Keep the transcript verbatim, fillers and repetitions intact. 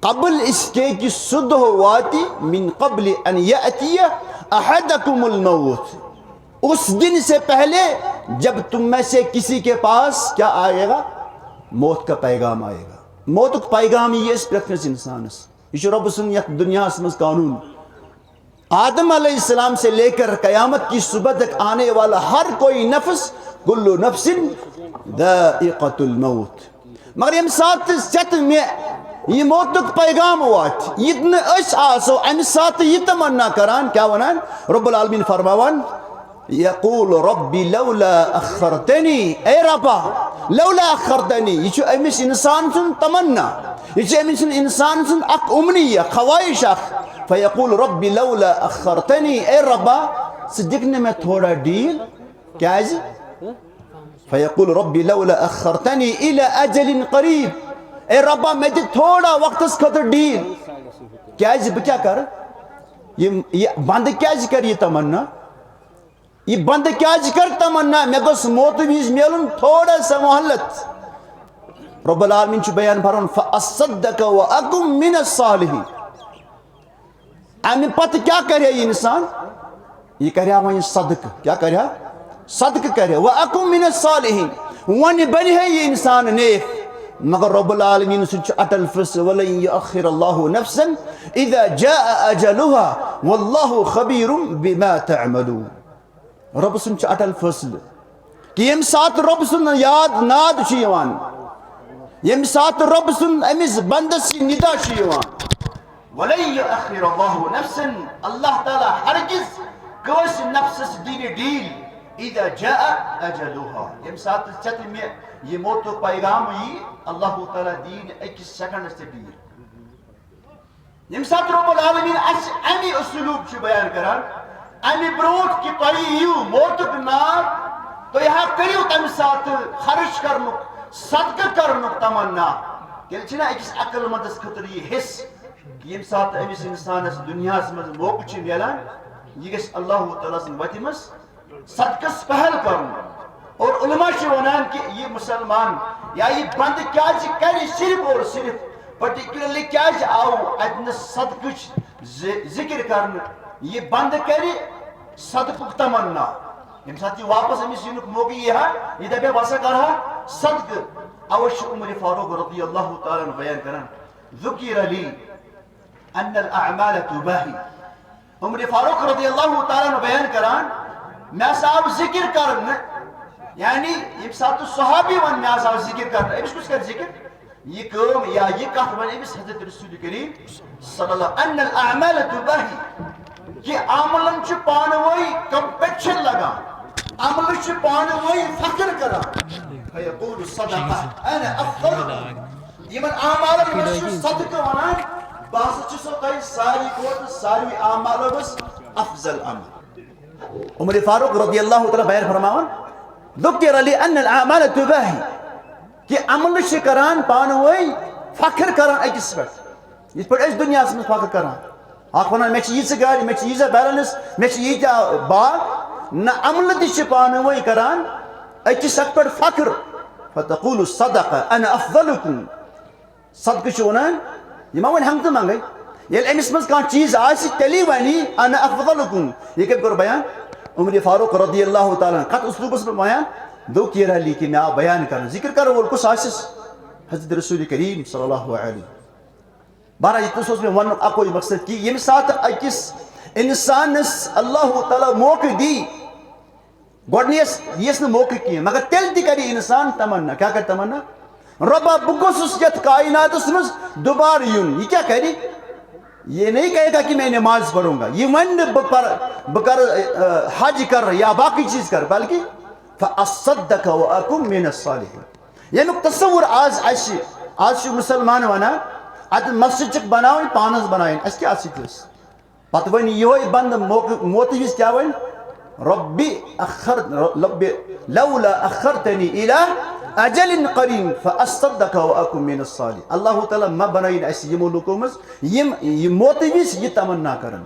قبل اس کے کہ سہ دۄہ واتہِ، من قبل ان یأتی احدکم الموت، اس دن سے پہلے جب تم میں سے کسی کے پاس کیا آئے گا؟ موت کا پیغام آئے گا۔ موتُک پیغام یی اَسہِ پرٛٮ۪تھ کٲنٛسہِ اِنسانَس۔ یہِ چھُ رۄبہٕ سُنٛد یَتھ دُنیاہَس منٛز قانوٗن۔ آدم علیہ السلام سے لے کر قیامت کی صبح تک آنے والا ہر کوئی نفس، کل نفس ذائقۃ الموت۔ مگر ییٚمہِ ساتہٕ ژےٚ تہٕ مےٚ یہِ موتُک پیغام واتہِ، یہِ تہِ نہٕ أسۍ آسو اَمہِ ساتہٕ یہِ تمنا کران، کیٛاہ وَنان؟ رب العالمین فرماوان، یقول رب لولا اخرتنی، اے ربا، لولا اخرتنی، یہِ چھُ أمِس اِنسان سُنٛد تمنا، یہِ چھُ أمِس اِنسان سُنٛد اکھ امنیہ، خواہش اکھ۔ فیقول رب لولا اخرتنی، اے ربا، ژٕ دِکھ نہٕ مےٚ تھوڑا ڈیٖل؟ کیٛازِ؟ فیقول رب لولا اخرتنی الی اجل قریب، اے ربا، مےٚ دِ تھوڑا وقتس خٲطرٕ ڈیٖل۔ کیٛازِ؟ بہٕ کیٛاہ کرٕ؟ یہِ، یہِ بندٕ کیٛازِ کرِ یہِ تمنا؟ یہِ بندٕ کیٛازِ کرِ تمنا؟ مےٚ گوٚژھ موتہٕ وِزِ میلُن تھوڑا سا مہلت۔ رب العالمین چھُ بیان فرماوان، فاصدق واکن من الصالحین۔ اَمہِ پتہٕ کیٛاہ کرِ ہا یہِ اِنسان؟ یہِ کرِ ہا وۄنۍ صدقہٕ۔ کیٛاہ کرِ ہا؟ صدقہٕ کرِ ہا۔ واکن من الصالحین۔ وۄنۍ بنہِ ہے یہِ اِنسان نیک۔ مگر رب العالمین سُنٛد چھُ اٹل فٲصلہٕ، ولن یؤخر اللہ نفسا اذا جاء اجلها واللہ خبیر بما تعملون۔ رۄب سُنٛد چھُ اٹل فٲصلہٕ کہِ ییٚمہِ ساتہٕ رۄب سُنٛد یاد ناد چھُ یِوان، ییٚمہِ ساتہٕ رۄب سُنٛد أمِس بندس یہِ ندا چھُ یِوان، ولن یؤخر اللہ نفسا، اللہ تعالیٰ ہرگز کٲنٛسہِ نفسس دِنہٕ ڈیٖل، اذا جاء اجلها، ییٚمہِ ساتہٕ ژےٚ تہٕ مےٚ یہِ موتُک پیغام یی، اللہ تعالیٰ دِیہِ نہٕ أکِس سیکنڈس تہِ ڈیٖل۔ ییٚمہِ ساتہٕ رب العالمین اَسہِ اَمہِ اسلوب چھُ بیان کران، اَمہِ برونٛٹھ کہِ تۄہہِ یِیِو موتُک نار، تُہۍ ہا کٔرِو تَمہِ ساتہٕ خرٕچ کرنُک، صدقہٕ کرنُک تمنا۔ تیٚلہِ چھِنہ أکِس عقل مندس خٲطرٕ یہِ حِصہٕ کہِ ییٚمہِ ساتہٕ أمِس اِنسانس دُنیاہس منٛز موقعہٕ چھُ میلان، یہِ گژھِ اللہ تعالیٰ سٕنٛدِ وتہِ منٛز صدقس پہل کرُن۔ اور علماء چھِ ونان کہِ یہِ مسلمان یا یہِ بندٕ کیازِ کرِ صرف اور صرف پرٹیکولرلی کیازِ آو اتہِ نہٕ صدقٕچ ذ-، ذکر کرنہٕ؟ یہِ بندٕ کرِ صدقُک تمنا۔ ییٚمہِ ساتہٕ یہِ واپس أمِس یِنُک موقعہٕ یی ہا، یہِ دپہِ ہا، بہٕ ہسا کرٕ ہا صدقہٕ۔ اوے چھُ عمر فاروق رضی اللہ تعالیٰ عنہ بیان کران، ذکر لی ان الاعمال تباہی۔ عمر فاروق رضی اللہ تعالیٰ عنہ بیان کران، مےٚ ہسا آو ذکر کرنہٕ، یعنی ییٚمہِ ساتہٕ صحابی ون مےٚ ہسا آو ذکر کرنہٕ، أمِس کُس کرِ ذکر؟ یہِ کٲم یا یہِ کتھ ونہِ أمِس حضرت رسول کریم صلی اللہ، ان الاعمال تباہی، کہِ عملن چھُ پانہٕ وٲنۍ کمپیٹشن لگان، عملہٕ چھِ پانہٕ وٲنۍ فخر کران۔ فیقول صدق انا افضل۔ یِمن اعمالن منٛز چھُ صدقہٕ ونان، بہٕ ہسا چھُسو تۄہہِ ساروی کھۄتہٕ ساروی اعمالو منٛز افضل عمل۔ عمر فاروق رضی اللہ تعالیٰ بیان فرماوان، ذکر لی ان الاعمال تباہی، کہِ عملہٕ چھِ کران پانہٕ وٲنۍ فخر کران أکِس پٮ۪ٹھ، یِتھ پٲٹھۍ أسۍ دُنیاہس منٛز فخر کران۔ اکھ ونان، مےٚ چھِ ییٖژٕ گاڑِ، مےٚ چھِ ییٖژاہ بیلنس، مےٚ چھِ ییٖتیٛاہ باغ۔ نہ، عملہٕ تہِ چھِ پانہٕ وٲنۍ کران أکِس اکھ پٮ۪ٹھ فخر۔ فتقول صدق انا افضلکم۔ صدقہٕ چھُ وَنان، یہِ ما وَنہِ ہنٛگتہٕ منٛگَے۔ ییٚلہِ أمِس منٛز کانٛہہ چیٖز آسہِ، تیٚلی وَنہِ یہِ، انا افضلکم۔ یہِ کٔمۍ کوٚر بیان؟ عمر فاروق رضی اللہ تعالیٰ عنہ۔ کَتھ اُسلوٗبَس منٛز بیان؟ دوٚپ، یہِ رَلی کہِ مےٚ آو بیان کَرنہٕ۔ ذِکر کَرَن وول کُس آسٮ۪س؟ حضرت رسول کریم صلی اللہ علیہ۔ بہرحال، یہِ تہِ اوس مےٚ وَنُن اَکُے مقصد کہِ ییٚمہِ ساتہٕ أکِس اِنسانَس اللہ تعالیٰ موقعہٕ دی، گۄڈٕنیَس یِیَس نہٕ موقعہٕ کینٛہہ، مگر تیٚلہِ تہِ کَرِ اِنسان تمنا۔ کیٛاہ کَرِ تمنا؟ رۄبا، بہٕ گوٚژھُس یَتھ کائناتَس منٛز دُبارٕ یُن۔ یہِ کیٛاہ کَرِ؟ یہ نہیں کہے گا کہ میں نماز پڑھوں گا۔ یہِ وَنہِ نہٕ بہٕ پَرٕ، بہٕ کَرٕ، آ، حج کَرٕ یا باقٕے چیٖز کَرٕ، بلکہِ فَأَصَّدَّقَ وَأَكُن مِّنَ الصَّالِحِينَ۔ ییٚمیُک تصوُر آز اَسہِ، آز چھُ مُسلمان وَنان، اَتہِ مسجد چھِکھ بَناوٕنۍ، پانَس بَناوٕنۍ، اَسہِ کیٛاہ اَتھ سۭتۍ ٲس؟ پتہٕ وَنہِ یِہوٚے بندٕ موقعہٕ، موتہٕ وِزِ کیٛاہ وَنہِ؟ ربی اخر، ربی لولا اخرتنی الی اجل قریب فاصدق واکن من الصالحین۔ اللہ تعالیٰ ما بنٲیِن اَسہِ یِمو لُکو منٛز یِم یہِ موتہٕ وِزِ یہِ تمنا کرن۔